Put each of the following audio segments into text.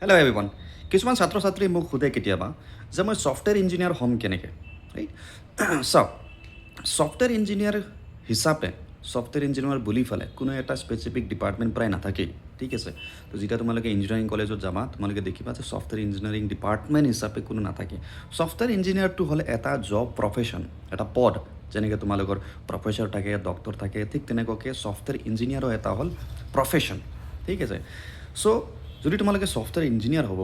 Hello' everyone. কিছুমান ছাত্ৰ ছাত্ৰীয়ে মোক সোধে কেতিয়াবা যে মই ছফ্টৱেৰ ইঞ্জিনিয়াৰ হ'ম কেনেকৈ, ৰাইট? চাওক, ছফ্টৱেৰ ইঞ্জিনিয়াৰ হিচাপে, ছফ্টৱেৰ ইঞ্জিনিয়াৰ বুলি পেলাই কোনো এটা স্পেচিফিক ডিপাৰ্টমেণ্ট প্ৰায় নাথাকেই, ঠিক আছে? তো যেতিয়া তোমালোকে ইঞ্জিনিয়াৰিং কলেজত যাবা, তোমালোকে দেখিবা যে ছফ্টৱেৰ ইঞ্জিনিয়াৰিং ডিপাৰ্টমেণ্ট হিচাপে কোনো নাথাকে। ছফ্টৱেৰ ইঞ্জিনিয়াৰটো হ'লে এটা জব প্ৰফেশ্যন, এটা পদ। যেনেকৈ তোমালোকৰ প্ৰফেচৰ থাকে, ডক্টৰ থাকে, ঠিক তেনেকুৱাকৈ ছফ্টৱেৰ ইঞ্জিনিয়াৰো এটা হ'ল প্ৰফেশ্যন, ঠিক আছে? চ' যদি তোমালোকে ছফ্টৱেৰ ইঞ্জিনিয়াৰ হ'ব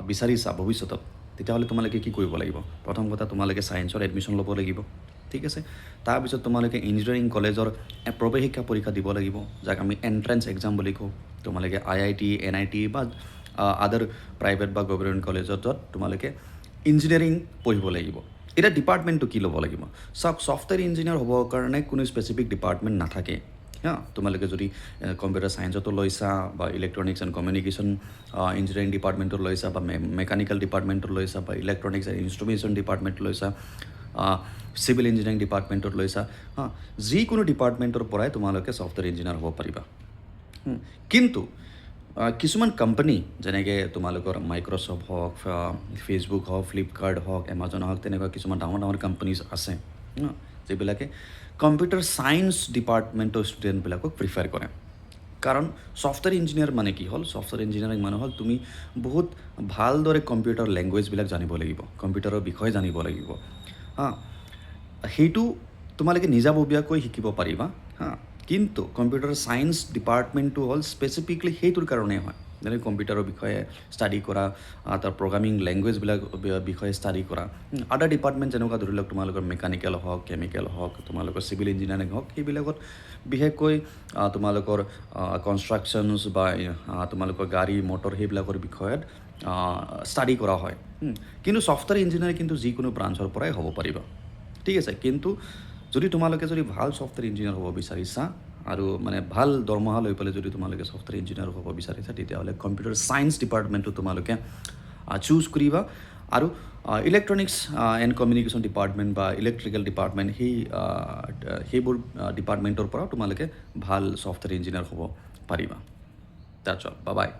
বিচাৰিছা ভৱিষ্যতত, তেতিয়াহ'লে তোমালোকে কি কৰিব লাগিব? প্ৰথম কথা, তোমালোকে ছায়েন্সৰ এডমিশ্যন ল'ব লাগিব, ঠিক আছে? তাৰপিছত তোমালোকে ইঞ্জিনিয়াৰিং কলেজৰ প্ৰৱেশিকা পৰীক্ষা দিব লাগিব, যাক আমি এণ্ট্ৰেঞ্চ এক্সাম বুলি কওঁ। তোমালোকে আইআইটি, এনআইটি বা আদাৰ প্ৰাইভেট বা গভৰ্ণমেণ্ট কলেজত তোমালোকে ইঞ্জিনিয়াৰিং পঢ়িব লাগিব। এতিয়া ডিপাৰ্টমেণ্টটো কি ল'ব লাগিব? চাওক, ছফ্টৱেৰ ইঞ্জিনিয়াৰ হ'বৰ কাৰণে কোনো স্পেচিফিক ডিপাৰ্টমেণ্ট নাথাকে। হা, তোমালোকে যদি কম্পিউটাৰ ছায়েন্সতো লৈছা বা ইলেক্ট্ৰনিক্স এণ্ড কমিউনিকেশ্যন ইঞ্জিনিয়াৰিং ডিপাৰ্টমেণ্টত লৈছা বা মেকানিকেল ডিপাৰ্টমেণ্টত লৈছা বা ইলেক্ট্ৰনিক্স এণ্ড ইনষ্ট্ৰুমেণ্টেশ্যন ডিপাৰ্টমেণ্টত লৈছা, চিভিল ইঞ্জিনিয়াৰিং ডিপাৰ্টমেণ্টত লৈছা, হা, যিকোনো ডিপাৰ্টমেণ্টৰ পৰাই তোমালোকে ছফ্টৱেৰ ইঞ্জিনিয়াৰ হ'ব পাৰিবা। কিন্তু কিছুমান কোম্পানী, যেনেকৈ তোমালোকৰ মাইক্ৰ'ছফ্ট হওক, ফেচবুক হওক, ফ্লিপকাৰ্ট হওক, এমাজন হওক, তেনেকুৱা কিছুমান ডাঙৰ ডাঙৰ কোম্পানীজ আছে, যিবিলাকে কম্পিউটাৰ ছায়েন্স ডিপাৰ্টমেণ্টৰ ষ্টুডেণ্টবিলাকক প্ৰিফাৰ কৰে। কাৰণ ছফ্টৱেৰ ইঞ্জিনিয়াৰ মানে কি হ'ল? ছফ্টৱেৰ ইঞ্জিনিয়াৰিং মানে হ'ল তুমি বহুত ভালদৰে কম্পিউটাৰ লেংগুৱেজবিলাক জানিব লাগিব, কম্পিউটাৰৰ বিষয়ে জানিব লাগিব। হা, সেইটো তোমালোকে নিজাববীয়াকৈ শিকিব পাৰিবা। হা, কিন্তু কম্পিউটাৰ ছায়েন্স ডিপাৰ্টমেণ্টটো হ'ল স্পেচিফিকলি সেইটোৰ কাৰণেই হয়, যেনে কম্পিউটাৰৰ বিষয়ে ষ্টাডি কৰা, তাৰ প্ৰগ্ৰামিং লেংগুৱেজবিলাক বিষয়ে ষ্টাডি কৰা। আদাৰ ডিপাৰ্টমেণ্ট, যেনেকুৱা ধৰি লওক তোমালোকৰ মেকানিকেল হওক, কেমিকেল হওক, তোমালোকৰ চিভিল ইঞ্জিনিয়াৰিং হওক, সেইবিলাকত বিশেষকৈ তোমালোকৰ কনষ্ট্ৰাকশ্যনছ বা তোমালোকৰ গাড়ী মটৰ, সেইবিলাকৰ বিষয়ত ষ্টাডি কৰা হয়। কিন্তু ছফ্টৱেৰ ইঞ্জিনিয়াৰ কিন্তু যিকোনো ব্ৰাঞ্চৰ পৰাই হ'ব পাৰিব, ঠিক আছে? কিন্তু যদি তোমালোকে যদি ভাল ছফ্টৱেৰ ইঞ্জিনিয়াৰ হ'ব বিচাৰিছা আৰু মানে ভাল দৰমহা লৈ পেলাই যদি তোমালোকে ছফ্টৱেৰ ইঞ্জিনিয়াৰ হ'ব বিচাৰিছা, তেতিয়াহ'লে কম্পিউটাৰ ছায়েন্স ডিপাৰ্টমেণ্টটো তোমালোকে চুজ কৰিবা আৰু ইলেক্ট্ৰনিক্স এণ্ড কমিউনিকেশ্যন ডিপাৰ্টমেণ্ট বা ইলেক্ট্ৰিকেল ডিপাৰ্টমেণ্ট, সেইবোৰ ডিপাৰ্টমেণ্টৰ পৰাও তোমালোকে ভাল ছফ্টৱেৰ ইঞ্জিনিয়াৰ হ'ব পাৰিবা। That's all, bye.